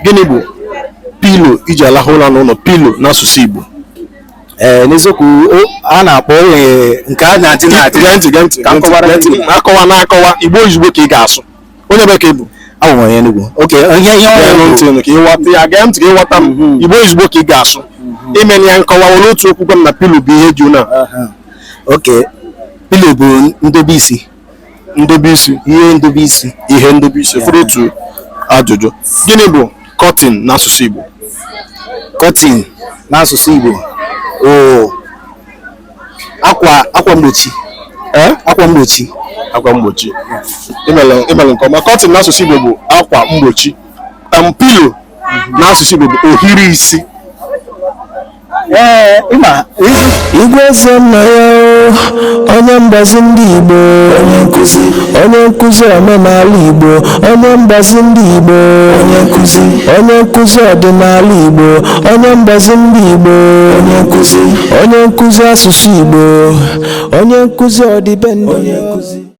Gịnị bụ pillow iji alahụ ụra n'ụlọ, pillow n'asụsụ Igbo? Ee, n'eziokwu, a na-akpọ nke a na-adị na-adị. Gee ntị, gee ntị. Ka m kọwara Gee ntị. gị. Akọwa na-akọwa, Igbo izugbe ka ị ga-asụ. Onye ebe ka ị bụ? Abụ m onye Enugu. Oke ihe ọ Gee bụ ntị ka ịghọta ya. Gee ntị ka ịghọta m. Igbo izugbe ka ị ga-asụ. Ime ya nkọwa, were otu okwu gwa m na pillow bụ ihe dị una. Oke, pillow bụ ndobe isi. Ndobe isi. Ihe ndobe isi. Ihe ndobe isi. Fụrụ otu ajụjụ: gịnị bụ curtain n'asụsụ Igbo? Curtain n'asụsụ Igbo, o akwa mgbochi. Ee? Akwa mgbochi. Akwa mgbochi. Imelụ nke ọma. Curtain n'asụsụ Igbo bụ akwa mgbochi. Pillow n'asụsụ Igbo bụ ohiri isi. Ee, ịma. Igwe eze nna ya o, onye mgbazi ndị Igbo, onye nkuzi, onye nkuzi omenala Igbo, onye mgbazi ndị Igbo, onye nkuzi, onye nkuzi ọdịnala Igbo, onye mgbazi ndị Igbo, onye nkuzi, onye nkuzi asụsụ Igbo, onye nkuzi ọdịbendị, onye nkuzi.